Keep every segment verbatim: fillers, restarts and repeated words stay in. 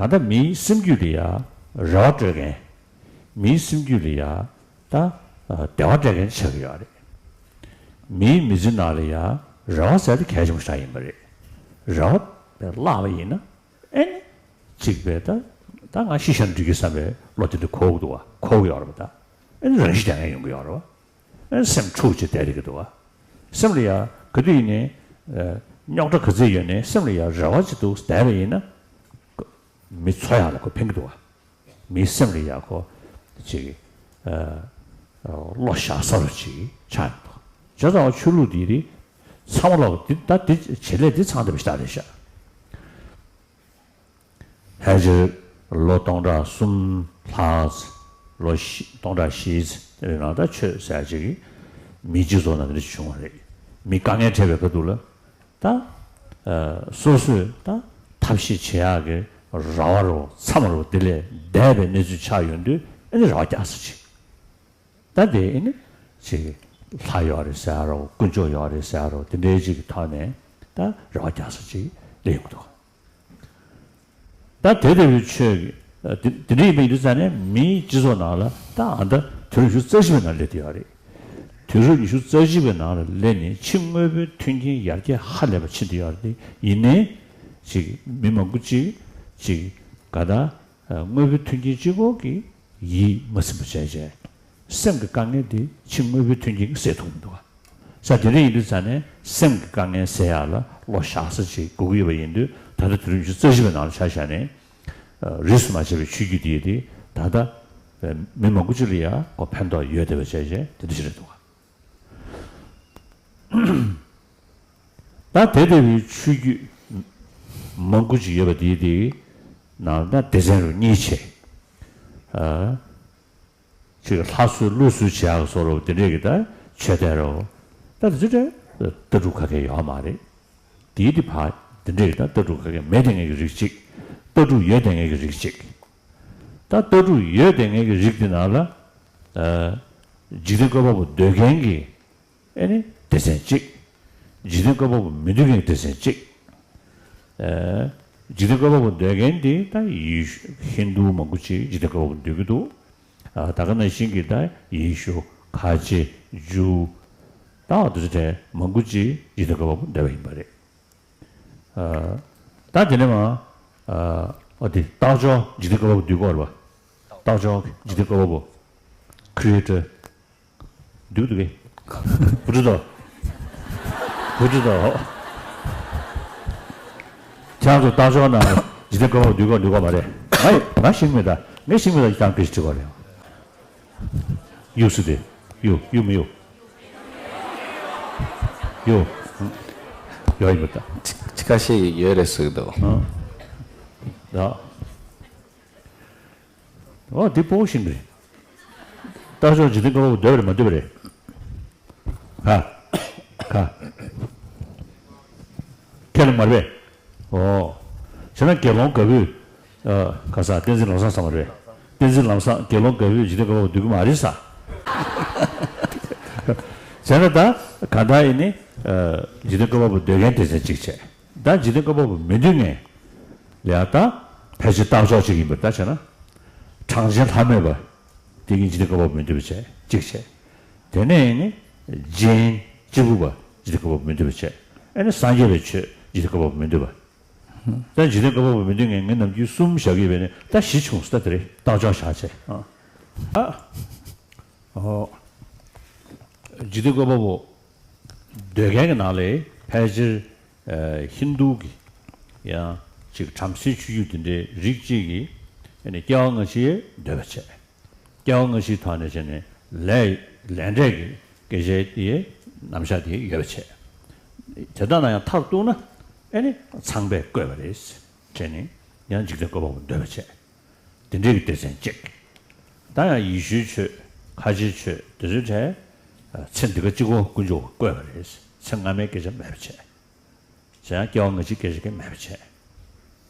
ད་ལྟ་མིའི་སེམས་རྒྱུད་ལ་ཡ་རེ་བ་སྤྲོད་མཁན། མིའི་སེམས་རྒྱུད་ལ་ཡ་ད་བདེ་བ་སྤྲད་མཁན་ཆགས་ཀྱི་ཡོད་རེད། མིའི་མི་ཚེ་ནང་ལ་ཡ་རེ་བ་ཟེར་དེ་གལ་ཆེན་པོ་ཞིག་ཡིན་པ་རེད། རེ་བ་བརླག་པ་ཡིན་ན་ཨེ་ནི་གཅིག་པས་ད་ད་ང་ཤི་ཤ་འགྲིག་གི་བསམ་པའི་བློ་དེ་འདྲ་འཁོར་གི་འདུག་བ། འཁོར་གི་ཡོད་རེད་པ། ད་ཨེ་ནི་རང་ཤི་རྒྱག་མཁན་ཡོང་གི་ཡོད་རེད་བ། ཨེ་ནི་སེམས་འཁྲུག་བྱས་བསྡད་རེད་གི་འདུག་བ། སེམས་ལ་ཡ་ག་དུས་ཡིན་ནའི་རྙོག་དྲ་ག་ཚོད་ཡོད་ནའི་སེམས་ལ་ཡ་རེ་བ་ཅིག་འདུག་བསྡད་པ་ཡིན་ན། མི་འཚོ་ཡག་ལ་ཁོ་ཕན་གྱི་འདུག་བ། མིའི་སེམས་ལ་ཡག་ཁོ་ཅིག་ཨ་བློ་བཞག་ས་རུ་ཅིག་ཆགས་ཡོང་འདུག་བྱས་ཙང་ཆོས་ལུགས་འདི་རིགས་ཚང་མ་ལོག་འདི་ད་འདི་བྱེད་ལས་འདི་ཚང་བསྡད་པ་ཞིག་ད་རེད་ཤག་ཕལ་ཆེར་ལོ་སྟོང་ཕྲག་གསུམ་ལྷག་ལོ་བཞི་སྟོང་ཕྲག་བཞིའི་རིང་ལ་ད་ཆོས་ཟེར་ཅིག་མིའི་སྤྱི་ཚོགས་ནང་འདི་འདྲ་ཞིག་བྱུང་བ་རེད། མི་དཀའ་ངལ་འཕྲད་པའི་ཁ་ཐུག་ལ། ད། ཨ། སོ་སོས་ད་ཐབས་ཤེས་བྱེད་ཡག་གི་རེ་བ་རོ་མཚམས་རོ་དེ་ལས་འདས་པའི་གནས་ཚུལ་ཆགས་ཡོང་དུས་ཨ་ནི་རེ་བ་རྒྱག་ས་ཅིག་ད་དེ་ཨ་ནི་ཅིག་ལྷ་ཡོད་རེད་ཟེར་ཡ་རོ་དཀོན་མཆོག་ཡོད་རེད་ཟེར་ཡ་རོ་དེ་འདྲའི་ཅིག་གི་ཐོག་ནས་ད་རེ་བ་རྒྱག་ས་ཅིག་སླེབས་ཡོང་གི་འདུག་ད་དེ་ལྟ་བུའི་ཆོས་ཀྱི་དེ་དེ་འདྲ་ཡིན་པ་ཡིན་དུས་ཙང་ནས་མིའི་སྤྱི་ཚོགས་ནང་ལ་ད་ཨ་ད་དུས་རབས་ཉི་ཤུ་རྩ་བཞི་པའི་ནང་སླེབས་བསྡད་ཡོད་རེད། དུས་རབས་ཉི་ཤུ་རྩ་བཞི་པའི་ནང་ལ་སླེབས་ནས་ཕྱི་དངོས་པོའི་མཐུན་རྐྱེན་ཡར་རྒྱས་ཧ་ལས་པ་ཕྱིན་བསྡད་ཡོད་རེད། ཡིན་ནའི་ཅིག་མི་མང་པོ་ཅིག་ཅིག་ག་ད་དངོས་པོའི་མཐུན་རྐྱེན་གཅིག་པོ་གིས་ཡིད་མ་ཚིམ་པ་བྱས་བྱས་སེམས་ཀྱི་དཀའ་ངལ་དེ་ཕྱི་དངོས་པོའི་མཐུན་རྐྱེན་གྱིས་སེལ་ཐུབ་མི་འདུག་བ། ས་དེ་འདྲ་ཡིན་དུས་ཙང་ནས་སེམས་ཀྱི་དཀའ་ངལ་སེལ་ཡག་ལ་བློ་བཞག་ས་ཅིག་དགོས་ཀྱི་ཡོད་པ་ཡིན་དུས་ད་ལྟ་དུས་རབས་ཉི་ཤུ་རྩ་བཞི་པའི་ནང་ལ་ཆ་བཞག་ནས་རིས་སུ་མ་ཆད་པའི་ཆོས་བརྒྱུད་འདི་དེ་ད་ལྟ་མི་མང་པོ་ཅིག་ལ་ཡང་ཁོ་ཕན་ཐོགས་ཡོད་བསྡད་པ་བྱས་བྱས་དེ་འདྲ་ཞིག་རེད་འདུག་ག་ད་དེ་ལྟ་བུའི་ཆོས་བརྒྱུད་མང་པོ་ཅིག་ཡོད་པ་དེ་དེ་ནང་ད་སྡེ་ཚན་རུ་གཉིས་ཕྱེ། ཅིག་ལྷ་གསོལ་ཀླུ་གསོལ་བྱེད་ཡག་སོགས་རོ་དེ་འདྲས་ཀྱི་ད་ཆོས་དད་རོ། ད་དེ་ཚོ་ད་ལྟ་གྲུབ་ག་གེ་ཡོད་མ་རེད། དེའི་དེ་ཕ་དེ་འདྲས་ཀྱི་ད་ལྟ་གྲུབ་ག་གེ་མེད་དེ་ངེས་ཀྱི་རིགས་གཅིག་ལྟ་གྲུབ་ཡོད་དེ་ངེས་ཀྱི་རིགས་གཅིག་ད་ལྟ་གྲུབ་ཡོད་དེ་ངེས་ཀྱི་རིགས་དེ་ནང་ལ། འཇིག་རྟེན་བཀོད་པ་པོ་འདོད་མཁན་གྱི་ཨེ་ནི་སྡེ་ཚན་གཅིག་འཇིག་རྟེན་བཀོད་པ་པོ་མི་འདོད་མཁན་གྱི་སྡེ་ཚན་གཅིག་འཇིག་རྟེན་བཀོད་པ་པོ་འདོད་མཁན་དེ་ད་ཡེ་ཤུ་ཧིན་དུ་མང་པོ་ཅིག་འཇིག་རྟེན་བཀོད་པ་པོ་འདོད་ཀྱི་འདུག་ད་ག་ནང་བཞིན་གྱི་ད་ཡེ་ཤུ་ཁ་ཆེ་ཇུ་ད་འོ་དེ་ཚོ་གྲས་མང་པོ་ཅིག་འཇིག་རྟེན་བཀོད་པ་པོ་འདོད་པ་ཡིན་པ་རེད། ད་དེ་ནས་མ་འོ་དེ་རྟགས་སྦྱོར་འཇིག་རྟེན་བཀོད་པ་པོ་འདོད་ཀྱི་ཡོད་རེད་པ། རྟགས་སྦྱོར་འཇིག་རྟེན་བཀོད་པ་པོ་ཁྲི་ཏྲ། འདུག་འདུག་གི་བུ་ཕྲུག་དོ། བུ་ཕྲུག་དོ། ཁྱེད་རང་ཚོ་རྟགས་སྦྱོར་ནང་འཇིག་རྟེན་བཀོད་པ་པོ་འདོད་ཀྱི་ཡོད་འདོད་ཀྱི་མ་རེད། ང་ཡི་ང་ཤེས་ཀྱི་མེད་ད། ངས་ཤེས་ཀྱི་མེད་ད། ཁྱེད་རང་ཁ་ཤས་དྲི་དགོས་རེད། གཡུག་སྲིད་དེ། གཡུག་གཡུག་མི་གཡུག་གཡུག་ཡོད་ཡིན་པ་ད། ཁ་ཤས་ཡོད་རེད་ཟེར་གྱི་འདུག་ད། འོ་འདི་སྤོ་བོ་ཤིང་རེད། རྟགས་སྦྱོར་འཇིག་རྟེན་བཀོད་པ་པོ་འདོད་པ་རེད་མ་འདོད་པ་རེད། ག་ག་ཁས་ལེན་མ་རེད་པས། འོ། བྱས་ན་དགེ་སློང་དགའ་བོས། ཨ། ག་ས་བསྟན་འཛིན་ལམ་བཟང་ས་མ་རེད། བསྟན་འཛིན་ལམ་བཟང་དགེ་སློང་དགའ་བོས་འཇིག་རྟེན་བཀོད་པ་པོ་འདོད་ཀྱི་མ་རེད་ས། བྱས་ན་ད་ག་ད་ཡིན་ནི། ཨ། འཇིག་རྟེན་བཀོད་པ་པོ་འདོད་མཁན་སྡེ་ཚན་གཅིག་བྱས། ད་འཇིག་རྟེན་བཀོད་པ་པོ་མི་འདོད་མཁན་ལ་ཡང་ད་ཕལ་ཆེར་རྟགས་སྦྱོར་གཅིག་ཡིན་པར་ད་བྱས་ན། གྲངས་ཅན་ལྷ་མོས་པ་དེ་གིན་འཇིག་རྟེན་བཀོད་པ་པོ་མི་འདོད་པ་བྱས་གཅིག་བྱས། དེ་ནས་ནི་རྗེན་སྤྱིལ་བུ་པ་འཇིག་རྟེན་བཀོད་པ་པོ་མི་འདོད་པ་བྱས། ཨ་ནི་སངས་རྒྱས་པའི་ཆོས་འཇིག་རྟེན་བཀོད་པ་པོ་མི་འདོད་པ། ད་འཇིག་རྟེན་བཀོད་པ་པོ་མི་འདོད་མཁན་ངས་ནམ་རྒྱུན་གསུམ་བཞག་གི་ཡོད་པས་ནི་ད་བཞི་བྱུང་ས་ད་དེ་རེད། རྟགས་སྦྱོར་བཞག་བྱས། ཨ། ཨོ། འཇིག་རྟེན་བཀོད་པ་པོ་འདོད་མཁན་གྱི་ནང་ལས་ཕལ་ཆེར་ཨ་ཧིན་དུ་གི་ཡང་ཅིག་བྲམ་ཟེའི་ཆོས་བརྒྱུད་དེ་འདྲའི་རིགས་གཅིག་གིས་ཨ་ནི་སྐྱེ་བ་སྔ་ཕྱི་འདོད་པ་བྱས། སྐྱེ་བ་སྔ་ཕྱིའི་ཐོག་ནས་བྱས་ནས་ལས་ལས་འབྲས་ཀྱི་སྐད་ཆ་དེ་རྣམ་གཞག་དེ་ཡོད་པ་བྱས། དེ་དག་ན་ཡང་མཐར་གཏུགས་ན་ཨ་ནི་ཚངས་པས་བཀོད་པ་རེད་བྱས་ནས་ཡང་འཇིག་རྟེན་བཀོད་པ་པོ་འདོད་པ་བྱས། དེ་འདྲའི་གི་སྡེ་ཚན་གཅིག་ད་ཡང་ཡེ་ཤུའི་ཆོས་ཁ་ཆེའི་ཆོས་དེ་ཚོའི་གྲས་ཚེ་འདི་ཀ་གཅིག་པོ་དཀོན་མཆོག་བཀོད་པ་རེད། ཚེ་སྔ་མའི་སྐད་ཆ་མེད་པ་བྱས། བྱས་ཡང་སྐྱེ་བ་སྔ་ཕྱིའི་སྐད་ཆ་གི་མེད་པ་བྱས།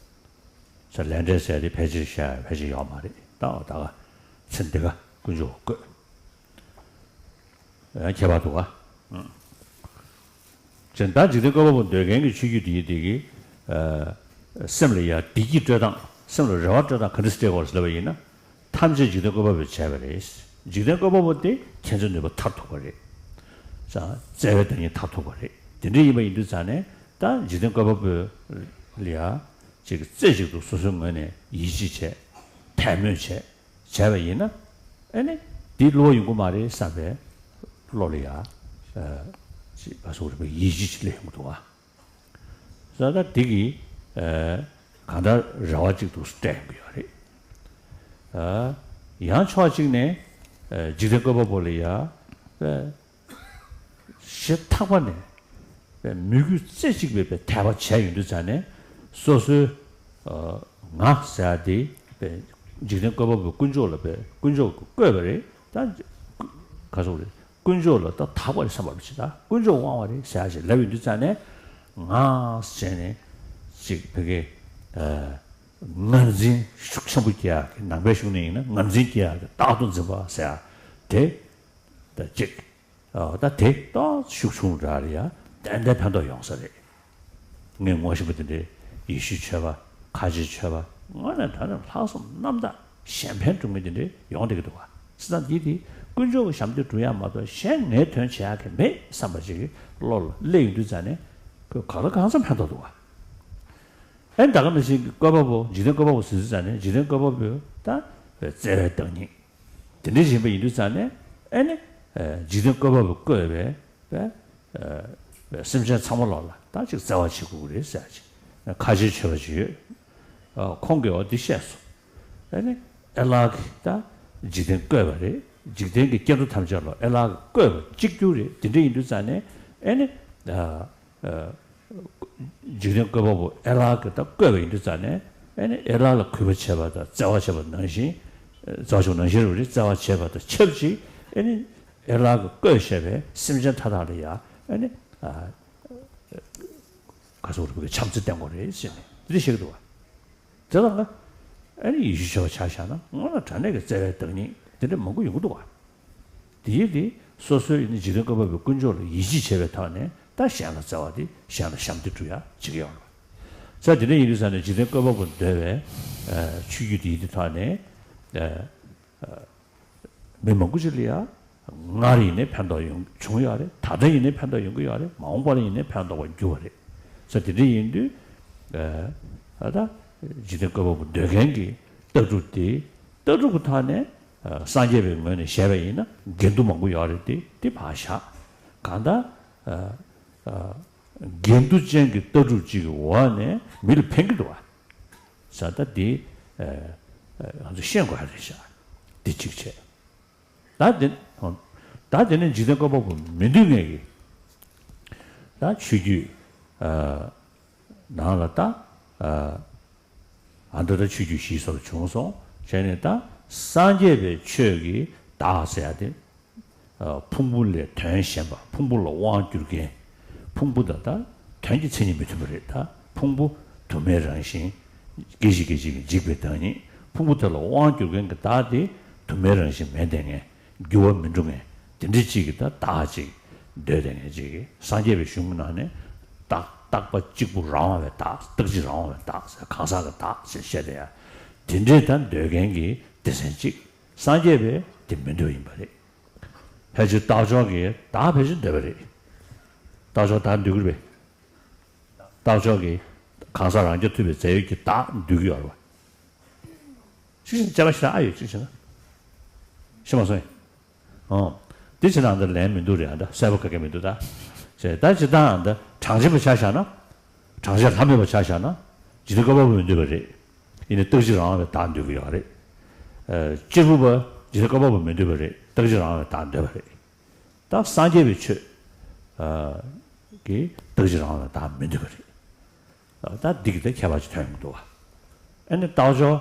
ཚེ་ལས་འབྲས་ཟེར་དེ་ཕལ་ཆེར་བཤད་ཕལ་ཆེར་ཡོད་མ་རེད། ད་འོ་ད་ག་ཚེ་འདི་ཀ་དཀོན་མཆོག་བཀོད། ཡང་ཁྱད་པར་འདུག་ག་ཅན་ད་འཇིག་རྟེན་བཀོད་པ་པོ་འདོད་མཁན་གྱི་ཆོས་བརྒྱུད་དེ་ཡི་དེ་གི་ཨ་སེམས་ལ་ཡ་བདེ་སྐྱིད་སྤྲོད་སྟངས་ སེམས་ལ་རེ་བ་སྤྲོད་སྟངས་ག་འདྲ་སེ་སྤྲད་དགོས་རེད་ལབ་པ་ཡིན་ན། ཐམས་ཅད་འཇིག་རྟེན་བཀོད་པ་པོས་བྱས་པ་རེད། འཇིག་རྟེན་བཀོད་པ་པོ་དེ་མཁྱེན་བརྩེ་ནུས་པ་མཐར་ཐུག་པ་རེད། ས་བརྩེ་བའི་བདག་ཉིད་མཐར་ཐུག་པ་རེད། དེ་འདྲ་ཡིན་པ་ཡིན་དུས་ཙང་ནས་ད་འཇིག་རྟེན་བཀོད་པ་པོ་ལ་ཡ་ཅིག་རྩེ་གཅིག་ཏུ་སོ་སོའི་ངོས་ནས་ཡིད་ཆེས་བྱས། དད་མོས་བྱས། བྱས་པ་ཡིན་ན། ཨེ་ནི། འདི་བསླུ་བ་ཡོང་གི་མ་རེད་བསམ་པའི་བློ་ལ་ཡ། ཨ། ཅིག་ག་སོགས་རིག་པའི་ཡིད་ཆེས་ཅིག་སླེབས་ཡོང་གི་འདུག་བ། ས་ད་འདི་གིས། ཨ། གང་ལྟར་རེ་བ་གཅིག་ཏུ་སྤྲད་ཡོང་གི་ཡོད་རེད། ཨ། ཡང་ཕྱོགས་གཅིག་ནས། ཨ། འཇིག་རྟེན་བཀོད་པ་པོ་ལ་ཡ། ཨ། ཞེ་ཐག་པ་ནས་པའི་མོས་གུས་རྩེ་གཅིག་པའི་པའི་དད་པ་བྱས་ཡོང་དུས་ཙང་ནས་སོ་སོའི། ཨ། ང་ཟེར་ཡ་དེ་པའི་འཇིག་རྟེན་བཀོད་པ་པོའི་དཀོན་མཆོག་ལ་པའི་དཀོན་མཆོག་གིས་བཀོད་པ་རེད་ད། ག་སོགས་རེད། དཀོན་མཆོག་ལ་ད་དག་པ་རེད་བསམ་པ་ཅིག་ད་དཀོན་མཆོག་དབང་བ་རེད་ཟེར་ཡ་ཞིག་ལབ་ཡོང་དུས་ཙང་ནས་ང་ཟེར་ནས་ཅིག་བོད་སྐད། ཨ། ངར་འཛིན་ཤུགས་ཆེན་པོ་སྐྱེ་ཡག་གི་ནང་པའི་གཞུང་ནས་ཡིན་ན་ངར་འཛིན་སྐྱེ་ཡག་གི་རྟག་ཏུ་འཛིན་པ་ཟེར་ཡག་དེ་ད་གཅིག་ཨ། ད་དེ་ཏོག་ཤུགས་ཆུང་ར་རེ་ཡ་ཏན་ཏན་ཕན་ཐོགས་ཡོང་ས་རེད། ངས་ངོ་ཤེས་པ་དེ་འདྲའི་ཡེ་ཤུའི་ཆོས་པ་ཁ་ཆེའི་ཆོས་པ་དངོས་གནས་དྲང་གནས་ལྷག་བསམ་རྣམ་དག་གཞན་ཕན་སྒྲུབ་མཁན་དེ་འདྲའི་ཡོང་བསྡད་ཀྱི་འདུག་བ། སྲིད་ན་འདི་དེ་དཀོན་མཆོག་གི་ཞབས་འདེགས་སྒྲུབ་ཡག་མ་གཏོགས་གཞན་ངའི་དོན་བྱེད་ཡག་གི་མེད་བསམ་པ་ཅིག་གི་བློ་ལ་སླེབས་ཡོང་དུས་ཙང་ནས་ཁོས་ག་ལ་གང་འཚམ་ཕན་ཐོགས་འདུག་བ། ཨེ་ད་ག་ནང་བཞིན་གྱི་བཀོད་པ་པོ་འཇིག་རྟེན་བཀོད་པ་པོ་ཟེར་དུས་ཙང་ནས་འཇིག་རྟེན་བཀོད་པ་པོས་ད་བརྩེ་བའི་བདག་ཉིད། དེ་འདྲ་ཡིན་པ་ཡིན་དུས་ཙང་ནས་ཨེ་ནི། ཨ། འཇིག་རྟེན་བཀོད་པ་པོས་བཀོད་པའི་པའི། ཨ། སེམས་ཅན་ཚང་མ་ལོག་ལ་ད་ཅིག་བརྩེ་བ་བྱེད་དགོས་ཀྱི་རེད་ཟེར་ཅིག་ཁ་ཆེའི་ཆོས་པ་ཅིག་ཡོད། ཨ། ཁོང་གིས་འོ་འདི་བཤད་སོང་། ཨེ་ནི། ཨེ་ལགས་ཀྱིས་ད་འཇིག་རྟེན་བཀོད་པ་རེད། འཇིག་རྟེན་གྱི་སྐྱེ་འགྲོ་ཐམས་ཅད་ལ་ཨེ་ལགས་ཀྱིས་བཀོད་པ་གཅིག་གྱུར་རེད། དེ་འདྲ་ཡིན་དུས་ཙང་ནས་ཨེ་ནི། ཨ། ཨ། འཇིག་རྟེན་བཀོད་པ་པོ་ཨེ་ལགས་ཀྱིས་ད་བཀོད་པ་ཡིན་དུས་ཙང་ནས་ཨེ་ནི་ཨེ་ལགས་ལ་གུས་པ་བྱེད་པ་དང་བརྩེ་བ་བྱེད་པ་ནང་བཞིན། བརྩེ་བ་བྱེད་པ་ནང་བཞིན་རེད། བརྩེ་བ་བྱེད་པ་དང་ཆབས་ཅིག་ཨེ་ནི་ཨེ་ལགས་ཀྱིས་བཀོད་བཞག་པའི་སེམས་ཅན་མཐའ་དག་ལ་ཡང་ཨེ་ནི། ཨ། ག་སོགས་རིག་པའི་བྱམས་བརྩེ་བསྟེན་དགོས་རེད་ཟེར་ནས་འདི་འདྲ་བཤད་ཀྱི་འདུག་བ། དེ་དང་ཨ་ནི་ཡེ་ཤུ་ཆོས་པ་ཆ་བཞག་ན་དངོས་ལ་དྲང་གནས་ཀྱི་བརྩེ་བའི་བདག་ཉིད་དེ་འདྲ་མང་པོ་ཡོང་གི་འདུག་བ། དེ་ཡིན་དེ་སོ་སོའི་ནི་འཇིག་རྟེན་བཀོད་པ་པོའི་དཀོན་མཆོག་ལ་ཡིད་ཆེས་བྱེད་པའི་ཐོག་ནས་ད་གཞན་ལ་བརྩེ་བ་དེ་གཞན་ལ་ཞབས་འདེགས་སྒྲུབ་ཡ་བྱེད་ཀྱི་ཡོད་རེད། ས་དེ་འདྲ་ཡིན་དུས་ས་ནས་འཇིག་རྟེན་བཀོད་པ་པོ་འདོད་པའི་ཆོས་བརྒྱུད་དེ་ཡིན་དུས་ཐོག་ནས་མི་མང་པོ་ཅིག་ལ་ཡ་སྔར་ཡིན་ནའི་ཕན་ཐོགས་ཡོང་བྱུང་ཡོད་རེད། ད་ལྟ་ཡིན་ནའི་ཕན་ཐོགས་ཡོང་གི་ཡོད་རེད། མ་འོངས་པ་ལ་ཡིན་ནའི་ཕན་ཐོགས་པར་འགྱུར་བ་རེད། ས་དེ་འདྲ་ཡིན་དུས་ཨ་ད་འཇིག་རྟེན་བཀོད་པ་པོ་འདོད་མཁན་གྱི་ལྟ་གྲུབ་དེ་ལྟ་གྲུབ་ཀྱི་ཐོག་ནས། ཨ། སངས་རྒྱས་པའི་ངོས་ནས་བཤད་པ་ཡིན་ན་འགལ་འདུ་མང་པོ་ཡོད་རེད་དེ་དེ་ཕར་བཞག་གང་ལྟར། ཨ། ཨ། འགལ་འདུ་ཅན་གྱི་ལྟ་གྲུབ་ཅིག་གི་འོག་ནས་མི་ལ་ཕན་གྱི་འདུག་བ། ས་ད་འདི། ཨ། ཨ། ང་ཚོས་ཤེས་དགོས་ཡ་རེད་ཤག་འདི་གཅིག་བྱས། ད་འདི། ད་འདི་ནས་འཇིག་རྟེན་བཀོད་པ་པོ་མི་འདོད་མཁན་གྱི་ད་ཆོས་བརྒྱུད། ཨ། ནང་ལ་ད། ཨ། ཨ་འདྲ་ད་ཆོས་བརྒྱུད་བཞི་སོགས་བྱུང་སོང་བྱས་ནས་ད་སངས་རྒྱས་པའི་ཆོས་ཀྱི་བདག་ཟེར་ཡ་དེ། ཨ། ཕུང་པོ་ལས་དོན་གཞན་པ་ཕུང་པོ་ལ་དབང་བསྒྱུར་མཁན། ཕུང་པོ་དང་ད་དོན་གྱི་མཚན་ཉིད་མི་མཐུན་པ་རེད། ད་ཕུང་པོ་དུ་མའི་རང་བཞིན། སྐད་ཅིག་སྐད་ཅིག་གིས་འཇིག་པའི་བདག་ཉིད། ཕུང་པོ་དེ་ལ་དབང་བསྒྱུར་མཁན་གྱི་བདག་དེ་དུ་མའི་རང་བཞིན་མེད་བསྡད་མཁན། འགྱུར་བ་མི་འགྲོ་མཁན། དེ་འདྲ་ཅིག་གི་ད་བདག་ཅིག་འདོད་དེ་ངས་ཅིག་གིས་སངས་རྒྱས་པའི་གཞུང་གི་ནང་ནས་རྟག་རྟག་པ་གཅིག་པུ་རང་དབང་བའི་བདག་རྟག་གཅིག་རང་དབང་བའི་བདག་ཟེར་གང་ཟག་གི་བདག་ཟེར་བཤད་དེ་ཡ། དེ་འདྲའི་ད་འདོད་མཁན་གྱི་སྡེ་ཚན་གཅིག་སངས་རྒྱས་པས་དེ་མི་འདོད་ཡིན་པ་རེད། ཕལ་ཆེར་རྟགས་མཆོག་གིས་བདག་ཕལ་ཆེར་འདོད་པ་རེད། རྟགས་མཆོག་བདག་འདོད་ཀྱི་རེད་པས། རྟགས་མཆོག་གིས་གང་ཟག་རང་རྐྱ་ཐུབ་པའི་རྫས་ཡོད་ཀྱི་བདག་འདོད་ཀྱི་ཡོད་རེད་པ། ཅིག་བྱས་ན་དཔྱད་པ་ཞེ་དྲག་ཨ་ཡོད་ཅིག་བྱས་ན། ཤེས་མ་སོང་ངས། ཨོ། འདི་བྱས་ན་ཨ་ད་ལན་མི་འདུག་རེད། ཨ་ད་གསལ་པོ་ག་གེ་མི་འདུག་ད། བྱས་ད་ཇི་ལྟར་ཨ་ད་གྲངས་ཅན་པ་ཆ་བཞག་ན། གྲངས་ཅན་ལྷ་མེད་པ་ཆ་བཞག་ན། འཇིག་རྟེན་བཀོད་པ་པོ་མི་འདོད་པ་རེད། ཡིན་ནའི་རྟག་གཅིག་རང་དབང་བའི་བདག་འདོད་ཀྱི་ཡོད་རེད། ཨ། གཅེར་བུ་པ་འཇིག་རྟེན་བཀོད་པ་པོ་མི་འདོད་པ་རེད། རྟག་གཅིག་རང་དབང་བའི་བདག་འདོད་པ་རེད། ད་སངས་རྒྱས་པའི་ཆོས། ཨ། ཀྱི་རྟག་གཅིག་རང་དབང་བའི་བདག་མི་འདོད་པ་རེད། ད་འདི་གི་ད་ཁྱད་པར་ཅིག་ཐོན་ཡོང་གི་འདུག་བ། ཨ་ནི་རྟགས་མཆོག་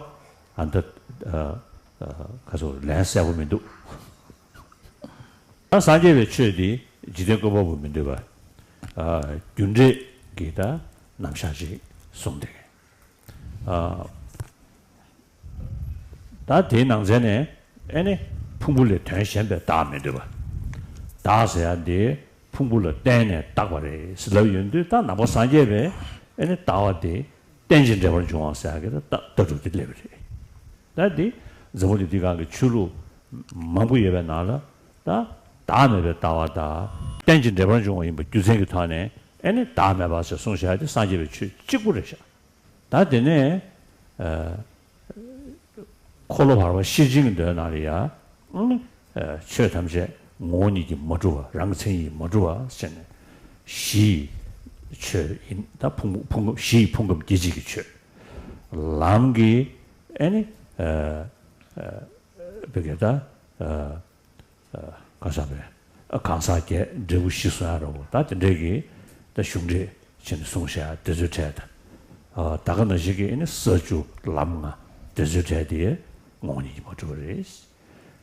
ཨ་ད། ཨ། ཨ། ག་ཚོད་ལན་གསལ་པོ་མི་འདུག་ད་སངས་རྒྱས་པའི་ཆོས་འདི་འཇིག་རྟེན་བཀོད་པ་པོ་མི་འདོད་པ། ཨ། རྒྱུ་འབྲས་ཀྱི་ད་རྣམ་གཞག་ཅིག་གསུངས་ཏེ། ཨ། ད་དེའི་ནང་ཚན་ནས་ཨེ་ནི་ཕུང་པོ་ལས་དོན་གཞན་པའི་བདག་མི་འདོད་པ། བདག་ཟེར་ཡ་འདི་ཕུང་པོ་ལ་བརྟེན་ནས་བཏགས་པ་རེད་ཟེར་ལབ་ཡོང་དུས་ད་ནང་པ་སངས་རྒྱས་པས་ཨེ་ནི་ལྟ་བ་དེ་ རྟེན་ཅིང་འབྲེལ་པར་འབྱུང་བ་ཟེར་ཡག་གི་ད་ལྟ་གྲུབ་དེ་སླེབས་པ་རེད། ད་འདི་འཛམ་བུ་གླིང་འདིའི་སྒང་གི་ཆོས་ལུགས་མང་པོ་ཡོད་པའི་ནང་ལ་ད་བདག་མེད་པའི་ལྟ་བ་དང་རྟེན་ཅིང་འབྲེལ་པར་འབྱུང་བ་ཡིན་པ་རྒྱུ་མཚན་གྱི་ཐོག་ནས་ཨེ་ནི་བདག་མེད་པ་ཞེས་གསུངས་བཞག་དེ་སངས་རྒྱས་པའི་ཆོས་གཅིག་པུ་རེད་ཤག་ད་དེ་ནས་ཨ་འཁོར་ལོ་བར་པ་ཤེར་ཕྱིན་གྱི་མདོའི་ནང་ལ་ཡ། ཨ་ཆོས་ཐམས་ཅད་ངོ་བོ་ཉིད་ཀྱིས་མ་གྲུབ་པ་རང་གི་མཚན་ཉིད་ཀྱིས་མ་གྲུབ་པ་ཟེར་ནས། གཞི་ཡི་ཆོས་ཡིན་ད་ཕུང་ཕུང་ཁམས་གཞི་ཡི་ཕུང་ཁམས་སྐྱེ་མཆེད་ཀྱི་ཆོས། ལམ་གྱི་ཨེ་ནི་ཨ་ཨ་བི་གེ་ད་ཨ་ཨ་ག་ས་བས་ཨ་གང་ཟག་བརྒྱད་འབྲས་བུ་བཞི་གསུང་ཡ་ར་བོ་ད་དེ་འདྲས་ཀྱི་ད་གཞུང་འགྲེལ་བྱས་ནས་གསུངས་བཞག་དེ་ཚོའི་གྲས་དང་། ཨ་ད་ག་ནང་བཞིན་གྱི་ཨེ་ནི་ས་བཅུ་ལམ་ལྔ་དེ་ཚོའི་གྲས་དེ་ངོ་བོ་ཉིད་ཀྱིས་མ་གྲུབ་པ་རེད།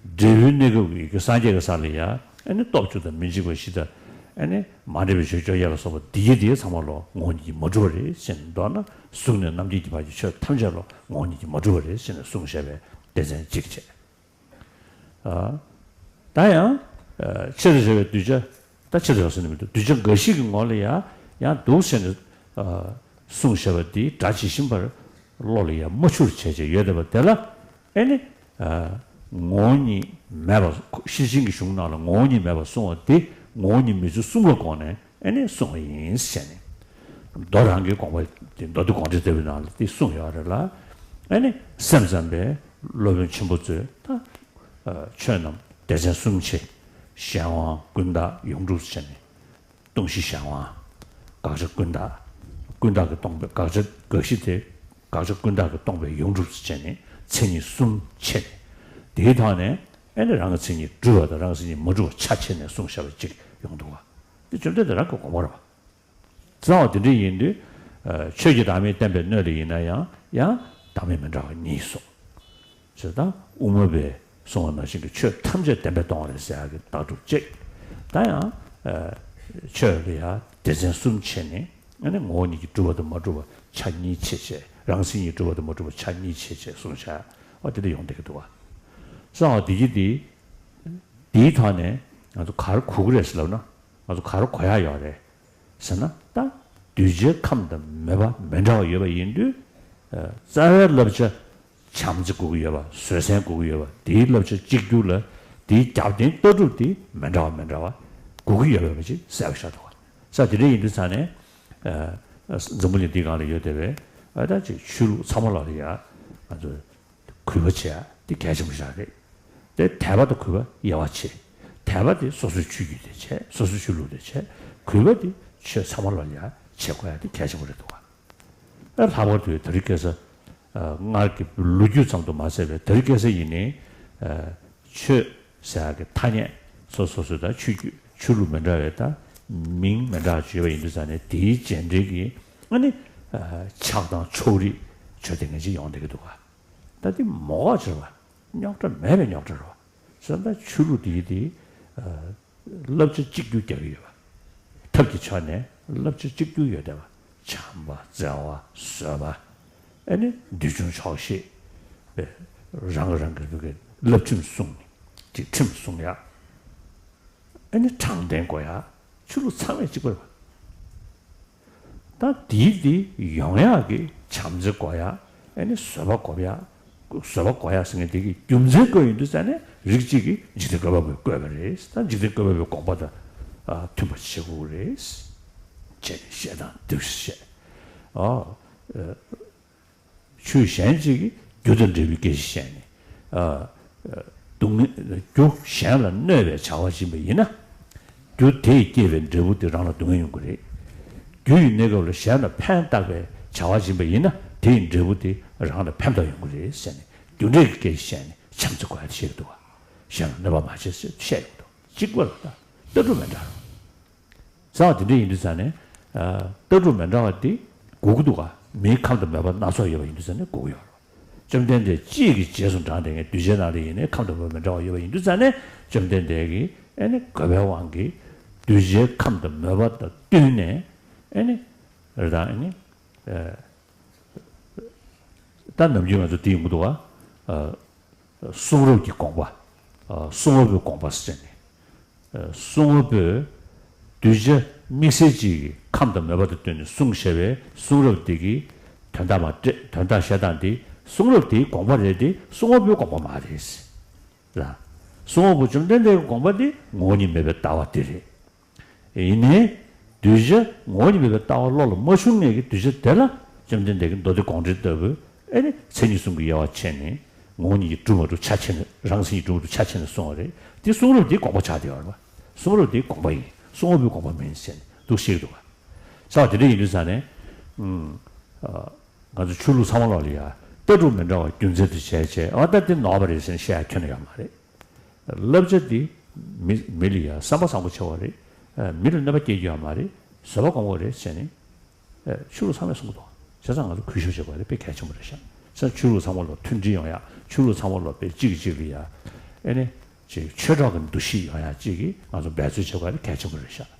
འབྲས་བུའི་གནས་སྐབས་ཀྱི་སངས་རྒྱས་ཀྱི་ས་ལ་ཡ་ཨེ་ནི་སྟོབས་བཅུ་དང་མི་འཇིགས་པ་བཞི་དང་ཨེ་ནི་མ་འདྲེས་པའི་ཆོས་བཅོ་བརྒྱད་ལ་སོགས་པ་འདི་ཡི་དེ་ཚང་མ་ལོ་ངོ་བོ་ཉིད་ཀྱིས་མ་གྲུབ་པ་རེད་ཟེར་ནས། མདོར་ན་གཟུགས་ནས་རྣམ་མཁྱེན་གྱི་བར་གྱི་ཆོས་ཐམས་ཅད་ལོ་ངོ་བོ་ཉིད་ཀྱིས་མ་གྲུབ་པ་རེད་ཟེར་ནས་གསུངས་བཞག་པའི་སྡེ་ཚན་གཅིག་བྱས། ཨ་ད་ཡང་ཨ་ཆེད་དུ་བྱ་བའི་གདུལ་བྱ། ད་ཆེད་དུ་བྱ་བ་ཟེར་ནས་མི་འདུག་གདུལ་བྱ་འགའ་ཞིག་གི་ངོ་ལ་ཡང་ཡང་འདུག་ཟེར་ནས་ཨ་གསུངས་བཞག་པ་འདི་སྒྲ་ཇི་བཞིན་པར་བློ་ལ་ཡང་མ་ཆུར་བྱས་བྱས་ཡོད་བསྡད་པ་དེ་ལ་ཨེ་ནི་ཨ་ངོ་བོ་ཉིད་མེད་པ། ཤེར་ཕྱིན་གྱི་གཞུང་ནང་ལ་ངོ་བོ་ཉིད་མེད་པར་གསུངས་པ་འདི་ངོ་བོ་ཉིད་མེད་ཚུལ་གསུམ་ལ་དགོངས་ནས། ཨེ་ནི་གསུངས་པ་ཡིན་ཟེར་ནས། མདོ་རང་གི་དགོངས་པ་དེ་མདོ་སྡེ་དགོངས་འགྲེལ་ལྟ་བུའི་ནང་ལ་དེ་གསུངས་ཡོད་རེད་ལ། ཨེ་ནི་སེམས་ཙམ་པའི་སློབ་དཔོན་ཆེན་པོ་ཚོས་ད་ཆོས་རྣམས་སྡེ་ཚན་གསུམ་ཕྱེ། གཞན་དབང་ཀུན་བརྟགས་ཡོངས་གྲུབ་ཟེར་ནས། སྟོང་གཞི་གཞན་དབང་། དགག་བྱ་ཀུན་བརྟགས། ཀུན་བརྟགས་ཀྱིས་སྟོང་པའི་དགག་བྱ་དགག་གཞི་དེ། དགག་བྱ་ཀུན་བརྟགས་ཀྱིས་སྟོང་པའི་ཡོངས་གྲུབ་ཟེར་ནས་མཚན་ཉིད་གསུམ་ཕྱེ་ནས། དེའི་ཐོག་ནས་ཨེ་ནི་རང་གི་མཚན་ཉིད་གྲུབ་པ་དང་རང་གི་མཚན་ཉིད་མ་གྲུབ་པ་ཆ་ཕྱེ་ནས་གསུངས་བཞག་པ་ཅིག་ཡོང་འདུག་བ། འདི་བཅོམ་ལྡན་འདས་རང་གི་དགོངས་པ་རེད་བ། གསང་བ་དེ་འདྲ་ཡིན་དུས། ཆོས་ཀྱི་བདག་མེད་བསྟན་པའི་སྣོད་ལ་ཡིན་ན་ཡང་ཡང་བདག་མེད་མི་འདྲ་བ་གཉིས་གསུངས། ཞེས་དང་དབུ་མ་པས་གསུངས་པ་ནང་བཞིན་གྱི་ཆོས་ཐམས་ཅད་བདེན་པས་སྟོང་བ་རེད་ཟེར་ཡག་གི་ལྟ་གྲུབ་གཅིག་ད་ཡང་ཆོས་ལ་ཡང་སྡེ་ཚན་གསུམ་ཕྱེ་ནས། ཨ་ནི་ངོ་བོ་ཉིད་ཀྱིས་གྲུབ་པ་དང་མ་གྲུབ་པ་ཆ་གཉིས་ཕྱེ་བྱས། རང་མཚན་ཉིད་གྲུབ་པ་དང་མ་གྲུབ་པ་ཆ་གཉིས་ཕྱེ་བྱས་གསུངས་བཞག་འོ་དེ་འདྲ་ཡོང་བསྡད་ཀྱི་འདུག་བ། གསང་བ་བདེ་སྐྱིད་འདི། འདིའི་ཐོག་ནས་ང་ཚོ་ག་རེ་གོ་གི་རེད་ཟེར་ལབ་ན། ང་ཚོ་ག་རེ་གོ་ཡག་ཡོད་རེད་ཟེར་ན། ད་གདུལ་བྱའི་ཁམས་དང་མོས་པ་མི་འདྲ་བ་ཡོད་པ་ཡིན་དུས། རྩ་བའི་བསླབ་བྱ་བྱམས་བརྩེ་དགོས་ཀྱི་ཡོད་པ། བཟོད་བསྲན་དགོས་ཀྱི་ཡོད་པ། དེའི་བསླབ་བྱ་གཅིག་གྱུར་ལ་དེའི་རྒྱབ་རྟེན་ལྟ་གྲུབ་དེ་མི་འདྲ་བ་མི་འདྲ་བ་དགོས་ཀྱི་ཡོད་པ་ཅིག་གསལ་པོ་ཤར་འདུག་བ། ས་དེ་འདྲ་ཡིན་དུས་ཙང་ནས། འཛམ་བུ་གླིང་འདིའི་སྒང་ལ་ཡོད་བསྡད་པའི་ཨ་ད་ཅིག་ཆོས་ལུགས་ཚང་མ་ལ་ཡ་ང་ཚོས། གུས་པ་བྱེད་ཡ་དེ་གལ་ཆེན་པོ་ཞིག་རེད། དེ་དད་པ་དང་གུས་པ་དབྱེ་བ་ཕྱེ། དད་པ་དེ་སོ་སོའི་ཆོས་བརྒྱུད་དེ་བྱས། སོ་སོའི་ཆོས་ལུགས་དེ་བྱས། གུས་པ་དེ་ཆོས་ཚང་མ་ལ་ཡ་བྱེད་དགོས་ཡ་དེ་གལ་ཆེན་པོ་རེད་འདུག་བ། ལྷག་པར་དུ་དེ་རིང་ཁ་སང་སྔར་གྱི་ལོ་རྒྱུས་ཙམ་དུ་མ་ཟད་པའི་དེ་རིང་ཁ་སང་ཡིན་ནའི་ཆོས་ཟེར་ཡ་གི་ཐ་སྙད་སོ་སོ་སོ་དང་ཆོས་བརྒྱུད་ཆོས་ལུགས་མི་འདྲ་བའི་ད་མིང་མི་འདྲ་བ་བརྗོད་པ་ཡིན་དུས་ཙང་ནས་དེའི་རྗེས་འབྲེལ་གྱི་ཨ་ནི་ཆགས་སྡང་ཕྱོགས་རིས་བརྗོད་བསྡད་མཁན་ཅིག་ཡོང་བསྡད་ཀྱི་འདུག་བ། ད་འདི་མོ་ག་ཅིག་རེད་བ། རྙོག་དྲ་མེད་པའི་རྙོག་དྲ་རེད་བ། བྱས་ཙང་ཆོས་ལུགས་འདིའི་དེ། ཨ། བསླབ་བྱ་གཅིག་གྱུར་རྒྱག་གི་ཡོད་པ། ཐབས་ཀྱི་ཆ་ནས་བསླབ་བྱ་གཅིག་གྱུར་ཡོད་བསྡད་པ། བྱམས་པ་བརྩེ་བ་བཟོད་པ། ཨ་ནི་འདུལ་བྱུང་ཆོག་ཤེས། རང་རང་གི་བླ་ཁྲིམས་སྲུང་ནས་ཅིག་ཁྲིམས་སྲུང་ཡ། ཨ་ནི་དྲང་བདེན་དགོས་ཡ། ཆོས་ལུགས་ཚང་མས་གཅིག་པ་རེད་བ། ད་དེའི་དེ་ཡོང་ཡག་གི་བྱམས་བརྩེ་དགོས་ཡག་ཨ་ནི་བཟོད་པ་དགོས་ཡག་བཟོད་པ་དགོས་ཡག་ཟེར་མཁན་དེ་གི་རྒྱུ་མཚན་བཀོད་ཡོང་དུས་ཙང་ནས་རིགས་གཅིག་གིས་འཇིག་རྟེན་བཀོད་པ་པོས་བཀོད་པ་རེད། ད་འཇིག་རྟེན་བཀོད་པ་པོའི་དགོངས་པ་དང་མཐུན་པ་བྱེད་དགོས་རེད། བྱས་ནས་བཤད་དང་འདུག་བཤད། ཨོ། ཆོས་གཞན་གཅིག་གིས་རྒྱུ་དང་འབྲས་བུའི་སྐད་ཆ་བཤད་ནས། ཨ། སྡུག་བསྔལ་རྒྱུ་གཞན་ལ་གནོད་པའི་བྱ་བ་བྱིན་པ་ཡིན་ན། རྒྱུ་དེས་བསྐྱེད་པའི་འབྲས་བུ་དེ་རང་ལ་སྡུག་བསྔལ་ཡོང་གི་རེད། རྒྱུ་ཡི་གནས་སྐབས་ལ་གཞན་ལ་ཕན་བཏགས་པའི་བྱ་བ་བྱིན་པ་ཡིན་ན་དེ་ཡི་འབྲས་བུ་དེ་རང་ལ་ཕན་ཐོགས་ཡོང་གི་རེད་ཟེར་ནས་རྒྱུ་འབྲས་ཀྱི་སྐད་ཆ་བཤད་ནས་བྱམས་བརྩེ་དགོས་ཡ་དེ་བཤད་ཀྱི་འདུག་བ། གཞན་ལ་གནོད་པ་མ་བྱེད་ཟེར་བཤད་ཡོང་གི་འདུག་གཅིག་པ་ལ་ད་ལྟ་གྲུབ་མི་འདྲ་རུང་། ཟེར་བ་དེ་འདྲ་ཡིན་དུས་ཙང་ནས། ལྟ་གྲུབ་མི་འདྲ་བ་དེ་དགོས་ཀྱི་འདུག་ག་མིའི་ཁམས་དང་མོས་པ་སྣ་ཚོགས་ཡོད་པ་ཡིན་དུས་ཙང་ནས་དགོས་ཀྱི་ཡོད་རེད། བཅོམ་ལྡན་འདས་གཅིག་གི་རྗེས་སུ་འབྲངས་ཏེ་ངས་གདུལ་བྱའི་ནང་ལ་ཡིན་ནའི་ཁམས་དང་མོས་པ་མི་འདྲ་བ་ཡོད་པ་ཡིན་དུས་ཙང་ནས་བཅོམ་ལྡན་འདས་ཀྱིས་ཨ་ནི་དགོས་པའི་དབང་གིས་གདུལ་བྱའི་ཁམས་དང་མོས་པ་དང་བསྟུན་ནས་ཨ་ནི་རེད་ད་ཨ་ནི། ད་ནམ་རྒྱུན་ང་ཚོ་དེ་ཡོང་གི་འདུག་ག་གསུང་རབ་ཀྱི་དགོངས་པ། གསུང་རབ་ཀྱི་དགོངས་པ་ཟེར་ནས། གསུང་རབ་པོས་གདུལ་བྱ་དམིགས་བསལ་གཅིག་གི་ཁམས་དང་མོས་པ་དང་བསྟུན་ནས་གསུངས་བཞག་པའི་གསུང་རབ་འདི་གི་ དོན་དག་མ་སྤྲད། དོན་དག་བཤད་སྟངས་འདི་གསུང་རབ་དེའི་དགོངས་པ་རེད་དེ། གསུང་རབ་པོའི་དགོངས་པ་མ་རེད། ལ། གསུང་རབ་པོ་བཅོམ་ལྡན་འདས་ཀྱི་དགོངས་པ་འདི་ངོ་བོ་ཉིད་མེད་པའི་ལྟ་བ་དེ་རེད། ཡིན་ནའི། གདུལ་བྱ་ངོ་བོ་ཉིད་མེད་པའི་ལྟ་བ་བློ་ལ་མ་ཤོང་མཁན་གྱི་གདུལ་བྱ་དེ་ལ་བཅོམ་ལྡན་འདས་ཀྱིས་མདོ་སྡེ་དགོངས་འགྲེལ་ལྟ་བུའི་ཨེ་ནི་མཚན་ཉིད་གསུམ་གྱི་དབྱེ་བ་ཕྱེ་ནས་ངོ་བོ་ཉིད་ཀྱིས་གྲུབ་མ་གྲུབ་ཆ་ཕྱེ་ནས། རང་མཚན་ཉིད་ཀྱིས་གྲུབ་མ་གྲུབ་ཆ་ཕྱེ་ནས་གསུངས་པ་རེད། དེ་གསུང་རབ་དེའི་དགོངས་པ་ཆགས་བསྡད་ཡོད་རེད་པ། གསུང་རབ་དེའི་དགོངས་པ་ཡིན། གསུང་རབ་པོའི་དགོངས་པ་མིན་ཟེར་ནས་འདུག་བཤད་ཀྱི་འདུག་པ། ས་བ་དེ་འདྲ་ཡིན་དུས་ཙང་ནས། ཨུམ། ཨ། ང་ཚོ་ཆོས་ལུགས་ཚང་མ་ལོག་ལ་ཡ་ལྟ་གྲུབ་མི་འདྲ་བ་རྒྱུ་མཚན་དུ་བྱས་བྱས། ཨ། ད་དེ་ནོར་བ་རེད་ཟེར་ནས་བཤད་ཡ་ཁྱོན་ནས་ཡོད་མ་རེད། བསླབ་བྱ་འདི་མི་མི་ལ་ཡ་བསམ་པ་བཟང་པོ་བྱ་བ་རེད། ཨ། མི་ལ་གནོད་པ་སྐྱེལ་རྒྱུ་ཡོད་མ་རེད། བཟོད་པ་སྒོམ་དགོས་རེད་ཟེར་ནས། ཨ། ཆོས་ལུགས་ཚང་མས་གསུང་གི་འདུག་བྱས་ཙང་ང་ཚོ་གུས་ཞབས་བྱེད་དགོས་རེད། དཔེ་གལ་ཆེན་པོ་རེད་ཤག་བྱས་ཙང་ཆོས་ལུགས་ཚང་མ་ལོག་མཐུན་སྒྲིལ་ཡོང་ཡ། ཆོས་ལུགས་ཚང་མ་ལོག་དཔེ་གཅིག་གཅིག་ལ་ཡ། ཨེ་ནི། ཅིག་ཆོས་གྲོགས་ཀྱི་འདུ་ཤེས་ཡོང་ཡ་གཅིག་གིས་ང་ཚོ་འབད་རྩོལ་བྱེད་དགོས་རེད། གལ་ཆེན་པོ་རེད་ཤག